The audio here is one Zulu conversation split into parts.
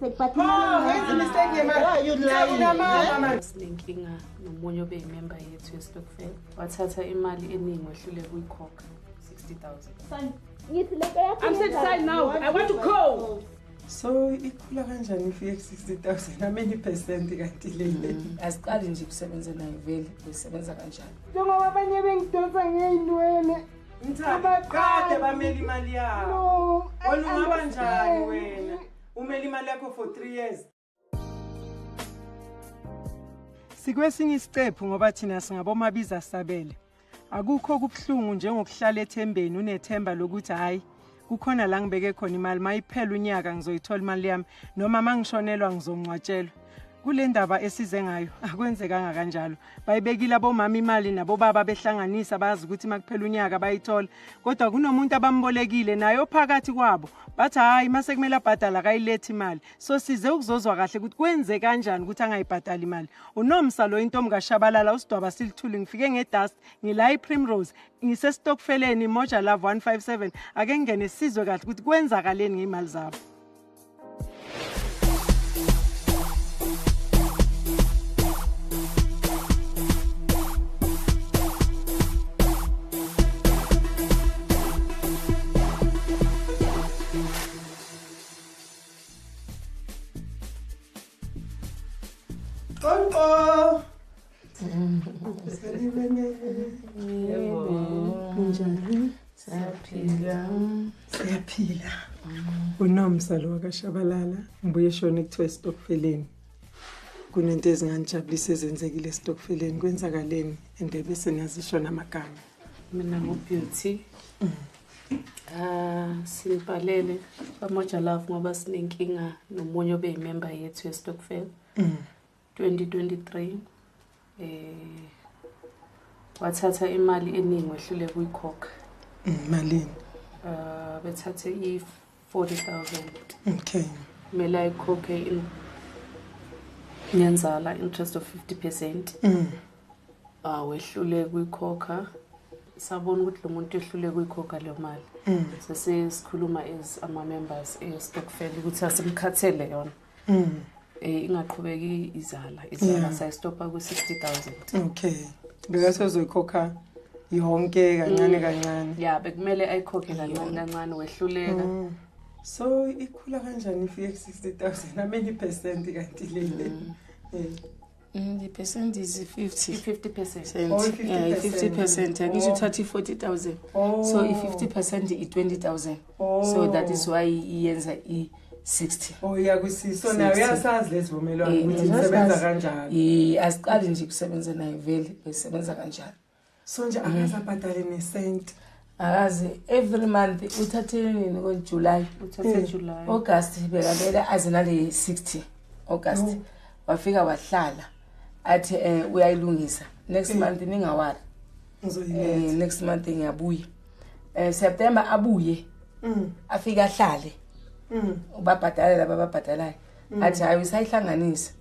mistake, but wenza mistake ngemali. Why you lying? Sinenkinga nomunye obeyimember yethu yestokfela. Wathatha imali eningi wehluleka ukuyikhokha, 60,000. Ngithi lento yakho. I'm satisfied now. I want to go. So ikhula kanjani ifike ku-60,000? How many percent kanti le? Asiqali nje ukusebenza naye vele, usebenza kanjani? Njengoba abanye bengidonsa ngey'nwele. Mthabo, kade bamele imali yabo. No, I Wena ungaba njani understand. wena? Umele imali yakho for 3 years. Sikwesinye isiqephu ngoba thina singabomabiza sabele. Akukho kubuhlungu njengokuhlala ethembeni unethemba lokuthi hayi kukhona la ngibeke khona imali, mayiphela unyaka ngizoyithola imali yami noma mangishonelwa ngizongcwatshelwa. Kule ndaba esize ngayo akwenzekanga kanjalo. Bayibekile abomama imali nabobaba behlanganisa, bazi ukuthi makuphela unyaka bayithola, kodwa kunomuntu abambolekile naye ophakathi kwabo bathi hayi mase kumele abhadala akayilethi imali. So size ukuzozwa kahle ukuthi kwenze kanjani ukuthi angayibhadali imali. Unomsa lo intombi kaShabalala usidwaba silithuli, ngifike ngedust ngila iPrimrose ngisestokfeleni Moja Love 157. Ake ngene sizwe kahle ukuthi kwenzakaleni ngeimali zabo. Qoqo. Kunjani? Siyaphila. Siyaphila. Unomsa lo kaShabalala ngibuye shona ekuthiwa estokfeleni. Kunento ezingangijabulisa ezenzekile estokfeleni, kwenzakaleni and bese niyazisho namagama. Mina nguBeauty. Sinibhalele kwaMoja Love ngoba sinenkinga nomunye obeyimember yethu yestokfela. 2023 wathatha imali eningi wehluleka ukuyikhokha. Malini? Bethathe i-40,000. Okay. Kumele ayikhokhe in ngenzala interest of 50%. Wehluleka ukuyikhokha. Sabona ukuthi lo muntu ehluleka ukuyikhokha leyo mali. Sesikhuluma as ama members e-stokfel ukuthi asimkhathele yona. Ingaqhubeki izala sayistopa ku-60,000. Okay. Bekasezoyikhokha yonke kancane kancane. Yeah, bekumele ayikhokhe kancane kancane wehluleka. So ikhula kanjani ifike ku-60,000? How many percent kanti le? The percent is 50. 50%. Oh, 50%. Yeah, 50%. Angisho uthatha 40,000. So i-50% i-20,000. So that is why iyenza i-60. Oh iyakusisa. So nayo uyasazi lesivumelwano ukuthi isebenza kanjani. Asiqali nje ukusebenza naye vele, besebenza kanjani. So nje akazabhadale nesent. Akazi every month uthathe nini ngo July, uthathe July. August bekamele aze nale 60 August. Wafika wahlala athi uyayilungisa next month ningawari. Next month ngiyabuya. September abuye. Afika ahlale. Ubabhadala laba ababhadalayo. Athi hayi usayihlanganisa.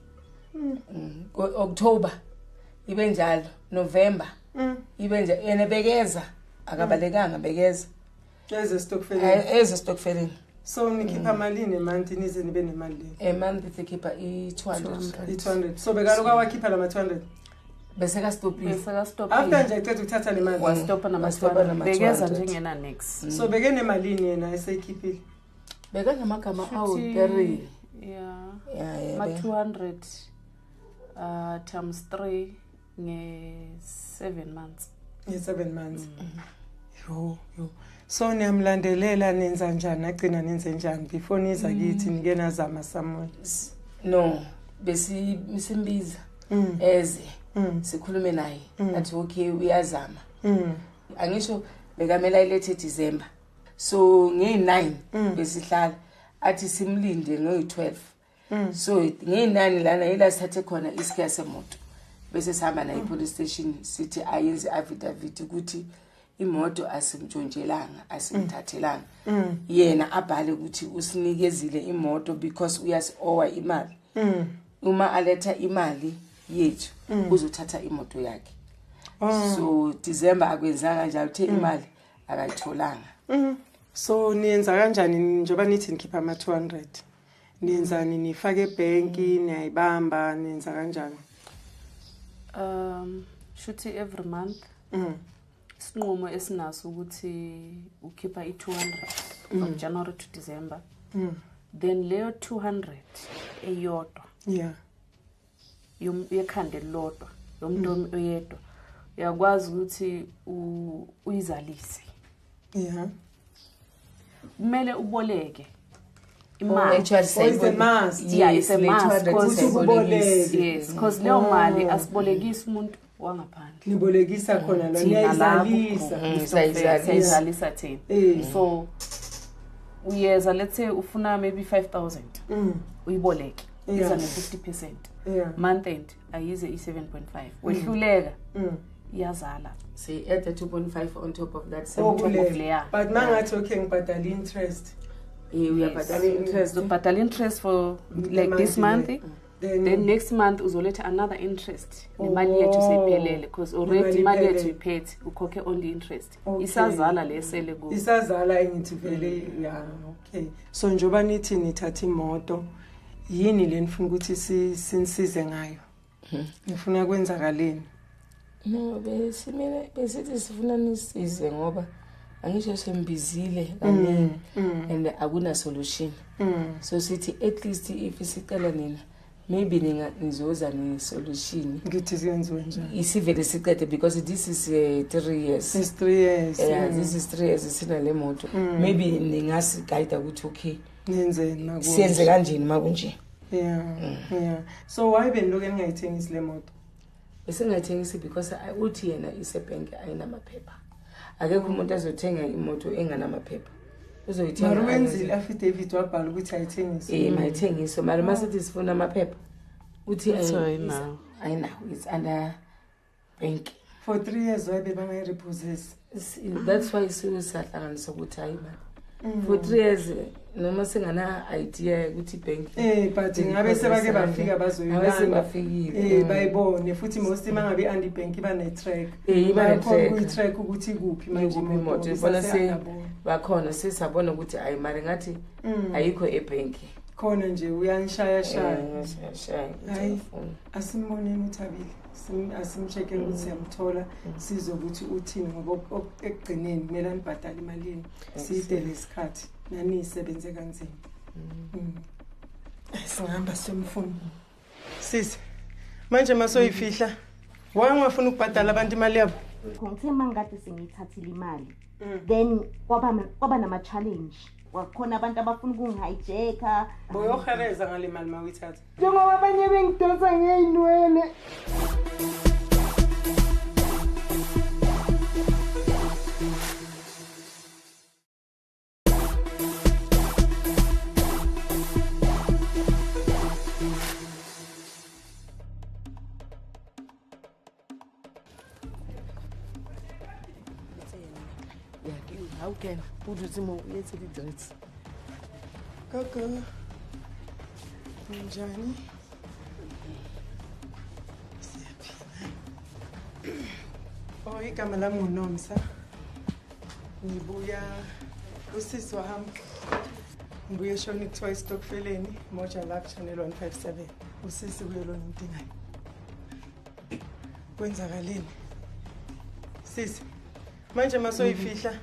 October ibe njalo, November ibe nje yena bekeza akabalekanga bekeza. Eze stokfeleni. Eze stokfeleni. So nikhipha malini emonth nize nibe nemali le? Emonth sikhipha i-200. I-200. So bekaloku wakhipha lama 200. Bese ka stopile. Bese ka stopile. After nje eceda ukuthatha le mali. Wastopa nama 200. Bekeza njengena next. So beke nemalini yena eseyikhiphile? Beke namagama awu 3. Yeah. Yeah, ma 200 times 3 nge 7 months. Nge 7 months. Yo. So niyamlandelela nenza njani agcina nenze njani before niza kithi nike nazama somewhere? No, besi simbiza eze sikhulume naye athi okay uyazama. Angisho bekamela ilethe December. So nge-9 besihlala athi simlinde ngo-12. So nge-9 lana ila sithathe khona isikhiya semoto. Bese sihamba naye police station sithi ayenze affidavit ukuthi imoto asimntshontshelanga asimthathelanga. Yena abhale ukuthi usinikezile imoto because uyasi-owa imali. Uma aletha imali yethu uzothatha imoto yakhe. So December akwenzanga kanjalo, uthe imali akayitholanga. So niyenza kanjani njengoba nithi nikhipha ama 200? Nenzani, nifake ebhenki, niyayibamba, nenza kanjani? Shuthi every month isinqumo esinaso ukuthi ukhipha i-200 from January to December. Then leyo 200 eyodwa yekhanda elilodwa yomuntu oyedwa uyakwazi ukuthi uyizalise. Kumele uboleke imali. It's a must. Yeah, it's a must. Yes, because leyo mali asibolekisi umuntu wangaphandle. Nibolekisa khona la, niyayizalisa. Siyayizalisa thina. So uyeza, let's say ufuna maybe 5,000. Uyiboleke. Iza ne-50%. Month end ayize i-7.5. Wehluleka. Iyazala. Say add the 2.5 on top of that. But mangathi okay ngibhadala interest. Uyabhadala interest. Uzobhadala interest for like this month. Then next month uzoletha another interest. Nemali yethu seyiphelele because already imali yethu iphethe, ukhokhe only interest. Isazala lesele ku. Isazala engithi vele yeah, okay. So njoba nithi nithatha imoto, yini le nifuna ukuthi sinisize ngayo? Nifuna kwenzakaleni? No, besimele besithi sifuna nisize ngoba angisho sembizile kaningi and akuna solution. So sithi at least if sicela nina maybe nizoza ne solution. Ngithi siyenziwe njani? Isivele siqede because this is 3 years. It's 3 years. Yeah, this is 3 years sina le moto. Maybe ningasi guide ukuthi okay nenzeni makunje. Siyenze kanjeni makunje. Yeah. So why beniloke ningayithengisi le moto? Besingayithengisi because uthi yena isebank ayinamaphepha. Akekho umuntu azothenga imoto enganamaphepha. Uzoyithenga. Mara wenzile affidavit wabhala ukuthi ayithengiswe. Mayithengiswe. Mara masithi sifuna amaphepha. Uthi ayinawo. It's under bank. For 3 years why bebangayirepossess? That's why sisahlanganisa ukuthi hayi man. For 3 years noma singana idea ukuthi bank. But ngabe sebake bafika bazoyilanda. Ngabe sebafikile. Bayibone futhi most mangabe andi bank iba ne track. Iba ne track. Kuyi track ukuthi kuphi manje imoto ibona se bakhona sisabona ukuthi ayi mari ngathi ayikho ebank. Khona nje uyanishaya shaya. Shaya. Hayi asimboneni uThabile. Asimcheck ukuthi siyamthola sizokuthi uthini ngoba ekugcineni kumele anibhadale imali yenu. Side lesikhathi nani isebenze kanzima. Singahamba siyomfuna. Sisi manje masoyifihla why ungafuna ukubhadala abantu imali yabo? Ngithe mangade sengiyithathile imali. Then kwaba nama challenge. Wakhona abantu abafuna ukungihijacka. Boyohereza ngale mali mawuyithatha. Njengoba abanye bengidonsa ngeinwele. How can put it in the drinks? Gogo, njani? Siyaphila. Oh, igama lami nguNomsa. Ngibuya usisi wami. Ngibuya eshoni kuthiwa isitokfeleni, Moja Love Channel 157. Usisi kuyo lona ngidingayo. Kwenzakaleni? Sisi, manje masoyifihla.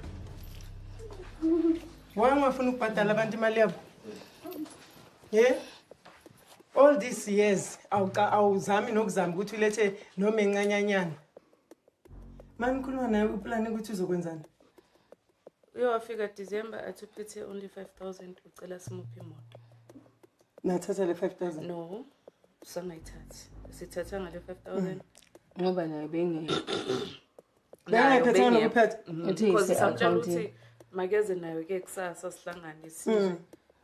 Why ungafuna ukubhadala abantu imali yabo? Yeah? All these years awuzami nokuzama ukuthi ulethe noma encanyanyana. Manje ngikhuluma nawe uplane ukuthi uzokwenzani? Uyofika December athi uphethe only 5,000 ucela simuphe imoto. Nathatha le 5,000? No, sangayithathi. Sithatha ngale 5,000 ngoba naye bengeke. Bengayiphethe nokuphetha. Because samtshela ukuthi makeze nayo ke kusasa sihlangane sizwe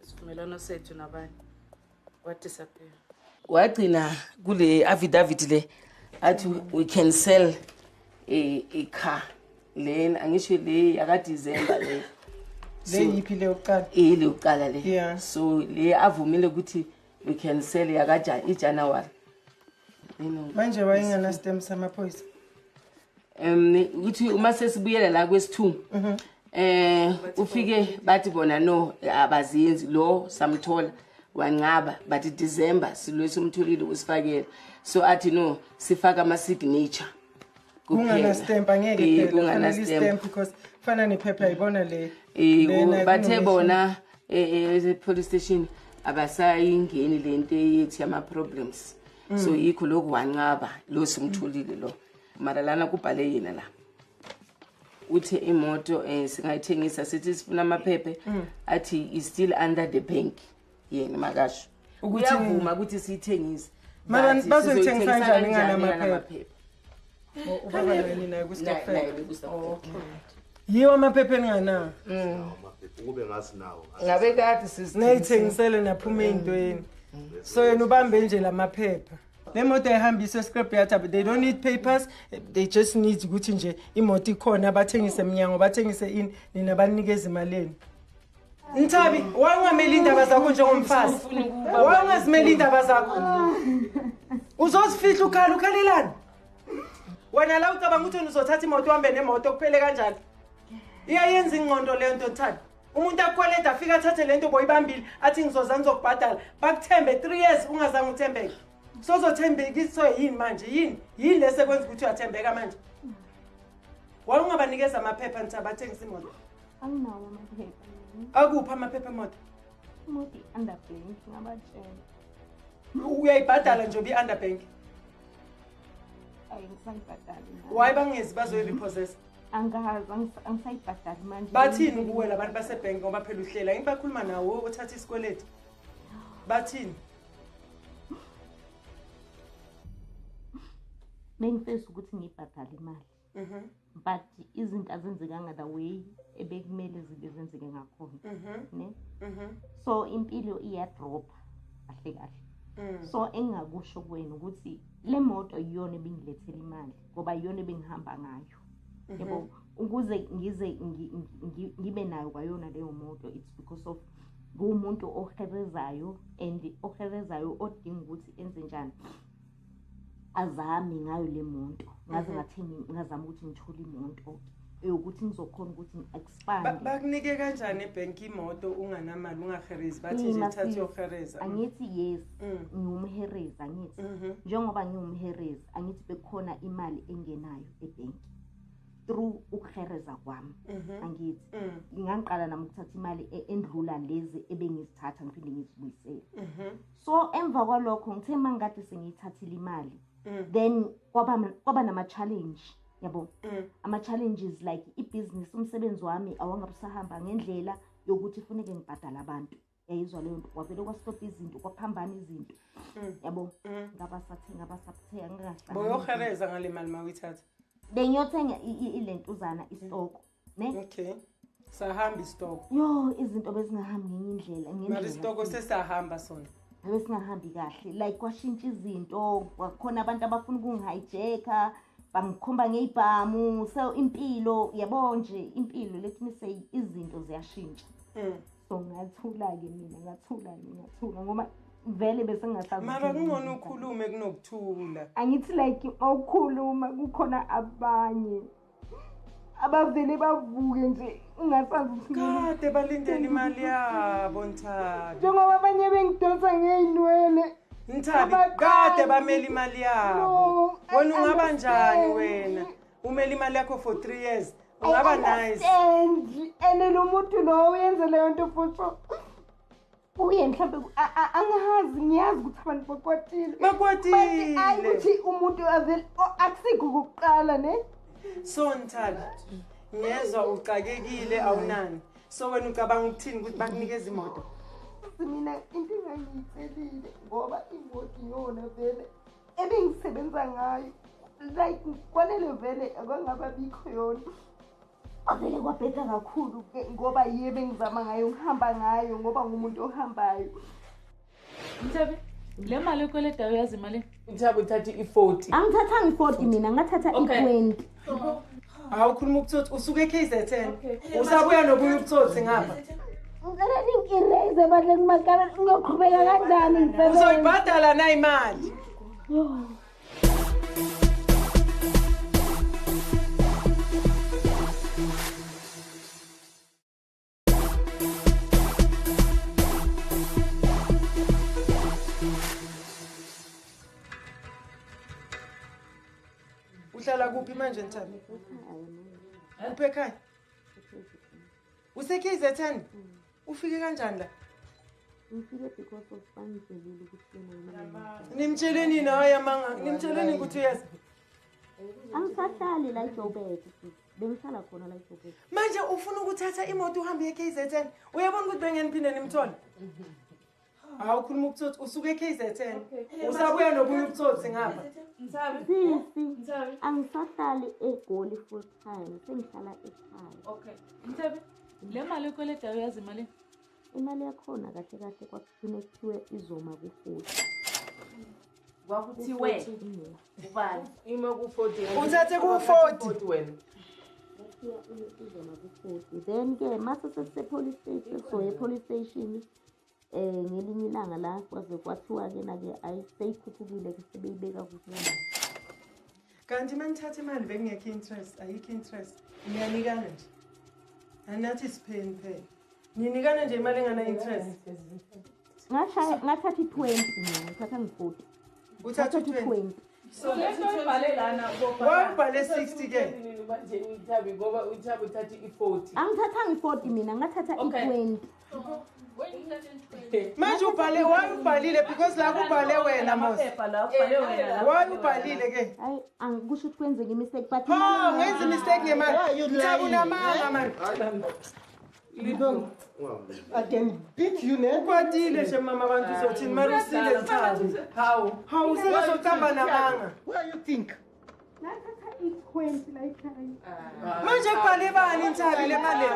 isivumelwano sethu nabanye. Wadisappear. Wagcina kule affidavit le athi we can sell a car. Lena angisho le yaka December le. Le yiphi le yokuqala? Le yokuqala le. So le avumile ukuthi we can sell yaka iJanuary. Manje wayengana stamp samaphoyisa. Ukuthi uma sesibuyela la kwesi2 ufike bathi bona no abaziyenzi lo samthola Wanqaba but December silwese umtholile usifakela. So athi no sifaka ama signature. Kungana stamp angeke phela kufanele stamp because fana nephepha ibona le. Bathe bona police station abasayingeni lento yethi ama problems. So yikho lokhu wanqaba lo simtholile lo. Mara lana kubhale yena la. Uthe imoto singayithengisa sithi sifuna amaphepha athi is still under the bank. Yena makasho. Uyavuma ukuthi siyithengise. Mara bazoyithengisa kanjani ngalamaphepha? Ubaba yena naye ku-stokvel. Okay. Yiwo amaphepha enganawo. Amaphepha ukube ngasinawo. Ngabe kade sisithengisele naphuma eyintweni. So yena ubambe nje lamaphepha. Le moto ayihambiswe scrapyard but they don't need papers, they just need ukuthi nje imoto ikhona bathengise eminyango bathengise ini nina banikeze imali yenu. Nthabi, wawungameli indaba zakho njengomfazi. Wawungazimeli indaba zakho. Uzozifihla ukhala ukhalelana. Wena la ucabanga ukuthi uzothatha imoto uhambe nemoto kuphele kanjani? Iyayenza ingqondo le nto Nthabi. Umuntu akweleda afika athathe lento boyibambile athi ngizoza ngizokubhadala. Bakuthembe 3 years ungazange uthembeke. Sozothembekiswa yini manje? Yini? Yini lesekwenza ukuthi uyathembeka manje? Wawungabanikeza amaphepha Nthabi athengisa imoto. Anginawo amaphepha. Akuphi amaphepha emoto? Imoto under bank ngabatshela. Uyayibhadala nje obi under bank? Angisayibhadali. Why bangezi bazoyirepossess? Angazi angisayibhadali manje. Bathini kuwe labantu basebhenki ngoba phela uhlela ngibakhuluma nawo othatha isikweletu. Bathini? Bengifisa ukuthi ngibhadale imali. But izinto azenzekanga the way ebekumele zibe zenzeke ngakhona. Ne? So impilo iyadrop kahle kahle. So engakusho kuwena ukuthi le moto iyona ebingilethela imali ngoba iyona ebengihamba ngayo. Yebo ukuze ngize ngibe nayo kwayona leyo moto it's because of ngumuntu oherezayo and oherezayo odinga ukuthi enze njani azame ngayo le moto ngaze ngathenga ngazama ukuthi ngithole imoto eyokuthi ngizokhona ukuthi ngi-expand. Bakunike kanjani ebhenki imoto unganamali ungaherezi bathi nje thatha uyohereza? Angithi yes ngiwumhereza angithi njengoba ngiwumhereza angithi bekukhona imali engenayo ebhenki through ukuhereza kwami angithi ngangiqala nami ukuthatha imali endlula lezi ebengizithatha ngiphinde ngizibuyisele. So emva kwalokho ngithe mangikade sengiyithathile imali then kwaba nama challenge yabo. Ama challenges like ibhizinisi umsebenzi wami awangabe usahamba ngendlela yokuthi funeke ngibhadala abantu. Yayizwa leyo nto kwavele kwastop izinto kwaphambana izinto yabo. Ngabasathenga basathenga ngingahlanga. Boyohereza ngale mali mawuyithatha? Bengiyothenga ilentuzana isitoko ne? Okay. Sahamba isitoko. Yo izinto bezingahambi ngenye indlela ngendlela. Mara isitoko sesahamba sona. Besingahambi kahle like kwashintsha izinto kwakhona abantu abafuna ukungihijacka bangikhomba ngezibhamu so impilo yabo nje impilo let me say izinto ziyashintsha. So ngathula ke mina ngathula ngoba vele bese ngingasazi. Mara kungcono ukhulume kunokuthula. Angithi like awukhuluma kukhona abanye abavele bavuke nje ungasazi ukuthi kade balindele imali yabo Nthabi. Njengoba abanye bengidonsa ngeyinwele Nthabi kade bamela imali yabo. Wena ungaba njani wena? Umela imali yakho for 3 years. Ungaba nice. Ene lo muntu lo uyenze leyo nto futhi uye mhlambe angazi ngiyazi ukuthi abantu bakwatile. Bakwatile. Ayi ukuthi umuntu avele akusikho ukuqala ne. So Nthabi ngiyezwa ucakekile awunani. So wena ucabanga ukuthini ukuthi bakunikeza imoto? Mina into engangiyitshelile ngoba imoto iyona vele ebengisebenza ngayo like kwanele vele akwangaba bikho yona. Avele kwabheda kakhulu ke ngoba yiye bengizama ngayo ngihamba ngayo ngoba ngumuntu ohambayo. Nthabi le mali okweletayo uyazi imali? Nthabi uthatha i-40. Angithathanga i-40 mina ngathatha i-20. Awukhuluma ubutsotsi usuke eKZN. Usabuya nobuya ubutsotsi ngapha. Ngicela ningireze bandla kumakara ngiyoqhubeka kanjani ngisebenza. Uzoyibhadala na imali? Uhlala kuphi manje Nthabi? Uphi ekhaya? Use-KZN? Ufike kanjani la? Ngifike because of bangitshelile ukuthi yena. Nimtsheleni naye amanga, nimtsheleni ukuthi uyeza. Angisahlali la eJoburg. Bengihlala khona la eJoburg. Manje ufuna ukuthatha imoto uhambe eKZN? Uyabona ukuthi bengeniphinde nimthole? Hawu ukhuluma ubutsotsi usuke eKZN. Usabuya nobunye ubutsotsi ngapha. Sisi, angisahlali eGoli full time, sengihlala ekhaya. Okay. Nthabi, le mali okweletayo uyazi imali? Imali yakhona kahle kahle kwakugcine kuthiwe izoma ku-40. Kwakuthiwe ubani? Ima ku-40. Uthathe ku-40 wena. Kwathiwa izoma ku-40. Then ke mase sesise-police station, soye police station. Ngelinye ilanga la kwaze kwathiwa ke na ke ayiseyikhuphukile ke sebeyibeka ku-40. Kanti manithatha imali bekungekho interest, ayikho interest. Niyanikana nje. Anathi sipheni phela. Ninikana nje imali engana interest. Ngathatha i-20 mina, ngithatha ngi-40. Uthatha u-20. So let's ubhale lana ubhale 60 ke. Manje uThabi ngoba uThabi uthatha i-40. Angithathanga i-40 mina, ngathatha i-20. Manje ubhale why ubhalile because la kubhale wena mos. Why ubhalile ke? Hayi angikusho ukuthi kwenzeke i-mistake but oh ngenza i-mistake ngemali. Thabo unamanga man. Libong, I can beat you ne. Ukwatile nje mama abantu uzothini mara usile Thabo. Hawu, hawu sezoqamba namanga. What do you think? Ngathatha i-20 la ekhaya. Manje kubhale bani Nthabi le mali?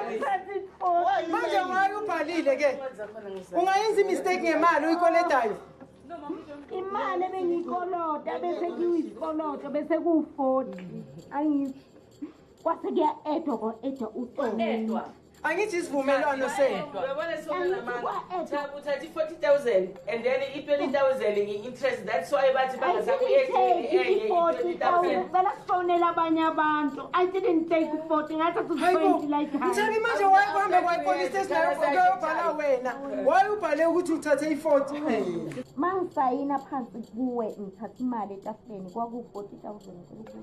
Manje why ubhalile ke? Ungayenza i-mistake ngemali uyikoletayo. Imali ebengiyikolota bese kuyisikoloto bese ku-40. Angithi kwase kuya-edwa ko-edwa u-20. Angithi isivumelwano senu. Uyabona sonamanga. Thabo uthatha i-40,000 and then i-20,000 nge-interest. That's why bathi bangasakuyenzi i-40,000. Bela sifonela abanye abantu. I didn't take 40, ngathatha u-20 like that. Nthabi manje why kuhambe kwa police station uyobhala wena? Why ubhale ukuthi uthathe i-40? Mangisayina phansi kuwe ngithatha imali etafuleni kwaku-40,000 ukuthi.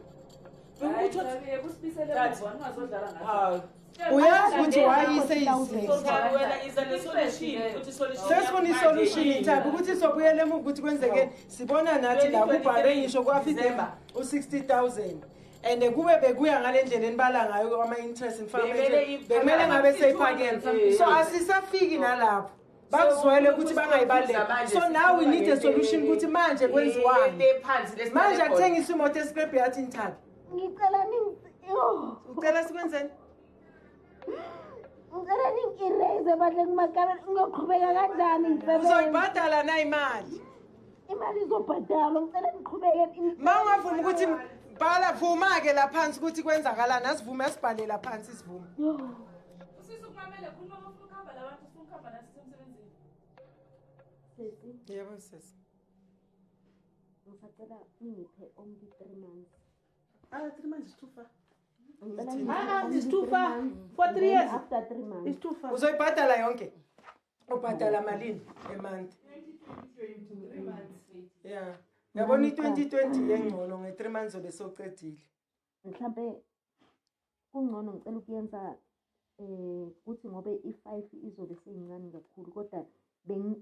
Uyazi ukuthi why sesifuna i-solution Nthabi ukuthi sobuyele emuva ukuthi kwenzekeni. Sibona nathi la kubhalwe ngisho ku-affidavit u-60,000 and kube bekuya ngale ndlela enibala ngayo ama-interest bekumele ngabe seyiphakeme. So asisafiki nalapho. Bakuzwele ukuthi bangayibaleki. So now we need a solution ukuthi manje kwenziwani. Manje akuthengiswa imoto escrap yathi Nthabi. Ngicela ucela sikwenzeni? Ngicela ningi-erase bandle kumakamera ngiyoqhubeka kanjani ngisebenza? Uzoyibhadala na imali? Imali izobhadalwa, ngicela niqhubeke. Ma ungavumi ukuthi bhala vuma-ke la phansi ukuthi kwenzakalani, asivume asibhale la phansi sivume. Usisi ukumamele khuluma ufuna ukuhamba la bantu ufuna ukuhamba nathi sisemsebenzini. Sisi. Yebo sisi. Ngisacela ningiphe only 3 months. Ah, 3 months is too far. It's too far. For 3 years. After 3 months. It's too far. Uzoyibhadala yonke? Ubhadala malini a month? 2020, 3 months. Yeah. Yabona i-2020 yengcono nge-3 months obe sowuqedile. Mhlambe kungcono ngicela ukuyenza kuthi ngobe i-5 izobe seyincane kakhulu kodwa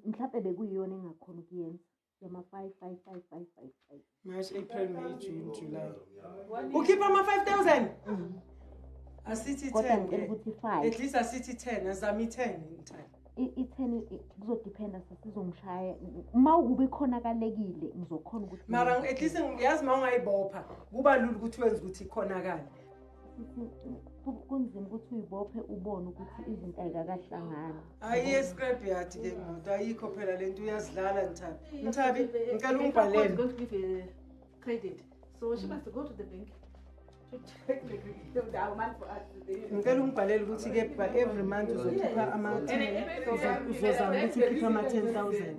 mhlambe bekuyiyona engakhona ukuyenza. Yama 5 5 5 5 5 5. March, April, May, June, July. Ukhipha ama 5,000? Asithi 10. At least asithi 10, azami 10 in time. I-10 kuzodependa sasizongishaya. Uma ukube ikhonakalekile ngizokhona ukuthi mara at least ngiyazi uma ungayibopha kuba lula ukuthi wenze ukuthi ikhonakale. Kunzima ukuthi uyibophe ubone ukuthi izinto ayikakahlangani. Ayiye scrap yard ke imoto ayikho phela lento uyazidlala Nthabi. Nthabi ngicela ungibhalele. Going to give a credit. So she must go to the bank to check the amount for us. Ngicela ungibhalele ukuthi ke every month uzokhipha ama 10 uzozama ukuthi ukhiphe ama 10,000.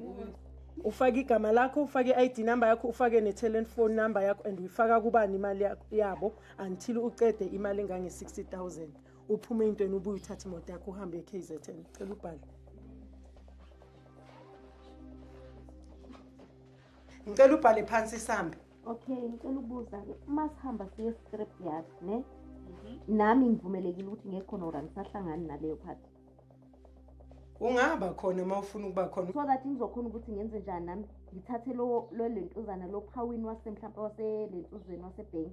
Ufake igama lakho, ufake i-ID number yakho, ufake ne-telephone number yakho and uyifaka kubani imali yabo until uqede imali engange 60,000. Uphume intweni ubuye uthathe imoto yakho uhambe eKZN. Cela ubhale. Ngicela ubhale phansi isambe. Okay, ngicela ukubuza-ke, uma sihamba siye scrap yard, ne? Nami ngivumelekile ukuthi ngiye khona or angisahlangani naleyo part? Ungaba khona uma ufuna ukuba khona. So that ngizokhona ukuthi ngenze njani nami, ngithathe lo lentuzana lo phawini wase mhlawumbe waselentuzweni wasebhenki,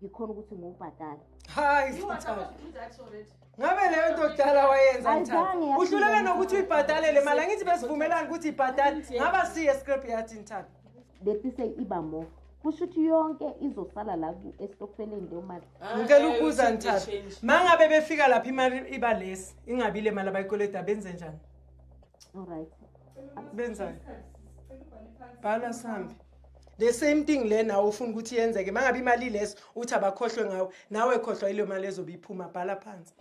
ngikhona ukuthi ngiwubhadale. Hayi, You are Sithabi. supposed to do that already. Ngabe leyo nto kudala wayenza, Ayizange Nthabi. yafika Uhluleka nokuthi lapho. uyibhadale le mali. Angithi besivumelana ukuthi ibhadale. Ngaba siye scrap yard, Nthabi? Let say iba more, kusho ukuthi yonke izosala la esitokfeleni leyo mali. Ngicela ukubuza, Nthabi, ma ngabe befika lapha imali iba lesi, ingabi le mali abayikweleta, benze njani? Alright. Benzani? Bhala sihambe. The same thing le nawe ufuna ukuthi yenzeke. Ma ngabe imali ilesi, uthi abakhohlwe ngawe, nawe khohlwa ileyo mali ezobe iphuma. Bhala phansi.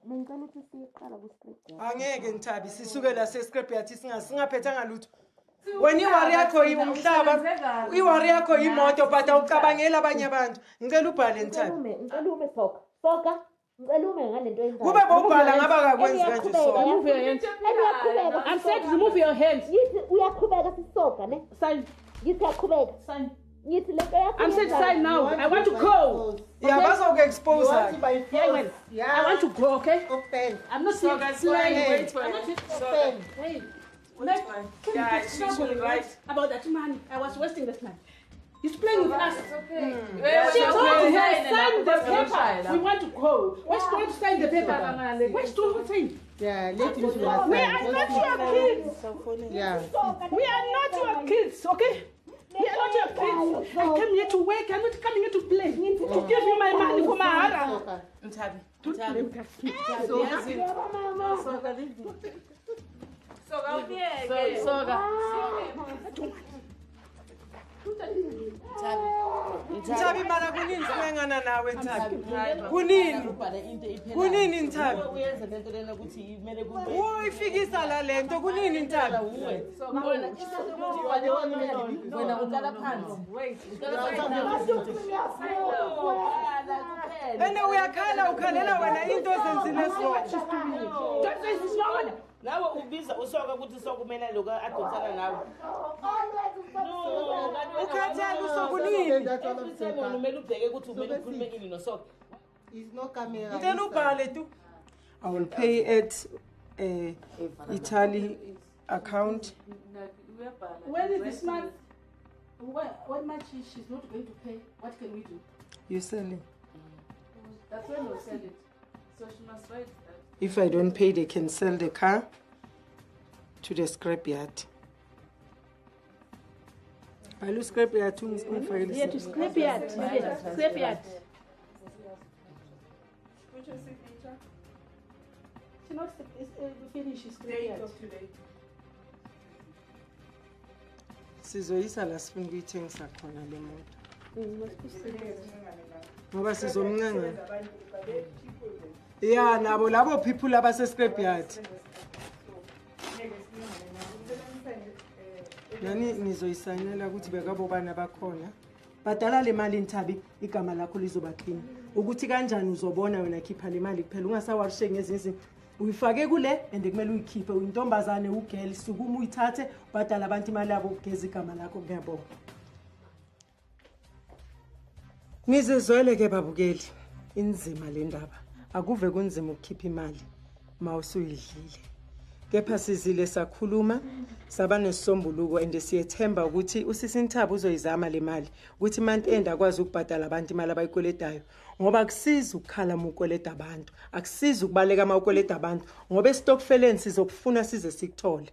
Bengicela ukuthi siyeqala ku-scrap yard. Angeke, Nthabi, sisuke la se-scrap yard singaphethanga lutho. Wena i-worry yakho umhlaba, i-worry yakho imoto, but awucabangeli abanye abantu. Ngicela ubhale, Ngicela Nthabi. ume, ngicela ume, soka soka, ngicela ume ngale nto yenzayo. Kube bowubhala ngaba akakwenzi kanje, soka. Remove your hands. And uyaqhubeka. I'm said remove your hands. Ngithi uyaqhubeka sisoka, ne? Sign. Ngithi uyaqhubeka. Sign. Ngithi lento yakho I'm said yenzayo. sign now. I want to go. Ya, bazoku-expose. Yeah, well, I want to go, okay? Open. I'm not So here guys, playing. wait for I'm not it. here So, Hey, let yeah, she should write. about that money. I was wasting that money. He's playing with us. Okay. She told her, sign the paper. We want to go. Where's going to sign the paper? Where's going to sign? Yeah, let him sign. We are not your kids. Yeah. We are not your kids, okay? We are not your kids. I came here to work. I'm not coming here to play. To give you my money for my hara. Nthabi. Don't play with us. Soka. Soka. Nthabi, mara kunini sincengana nawe, Nthabi? Kunini? Kunini, Nthabi? Uyenze lento lena ukuthi kumele kube Uyifikisa la lento, kunini, Nthabi? uwe. Wena uqala phansi. And uyakhala, ukhalela wena into ozenzile soka. Don't say it's not order. Nawe ubiza usoka ukuthi sokumele lokho adonsana nawe. Ukhathele usokunini? Every time wena kumele ubheke ukuthi kumele ukhulume ini nosoka. It's no camera. Ngicela ubhale tu. I will pay at Italy account. When is this month? When much she's not going to pay, what can we do? You selling. That's when we'll sell it. So she must write that. If I don't pay, they can sell the car to the scrapyard. Bhala scrapyard ungifakele. Yeah, to scrapyard. Yeah, scrapyard. Which is signature? She not finish Date scrapyard. of today. Sizoyisa la sifuna ukuyithengisa khona le moto. Ngoba sizomncenga. Ya, nabo labo people abase scrapyard. Nani nizoyisayinela ukuthi bekabobana bakhona. Badala le mali, Nthabi, igama lakho lizoba clean. Ukuthi kanjani uzobona wena. Khipha le mali kuphela, ungasawarishe ngezinye izinto. Uyifake kule and kumele uyikhiphe. Uyintombazane, u-girl, sukuma uyithathe, ubhadala abantu imali yabo, ugeza igama lakho. Ngiyabonga. Nizizwele ke, babukeli, inzima le ndaba. Akuve kunzima ukukhipha imali ma usuyidlile. Kepha sizile sakhuluma, saba nesisombuluko, and siyethemba ukuthi usisi Nthabo uzoyizama le mali ukuthi month end akwazi ukubhadala abantu imali abayikweletayo, ngoba akusizi ukukhala uma ukweleta abantu, akusizi ukubaleka uma ukweleta abantu, ngoba esitokfeleni sizokufuna size sikuthole.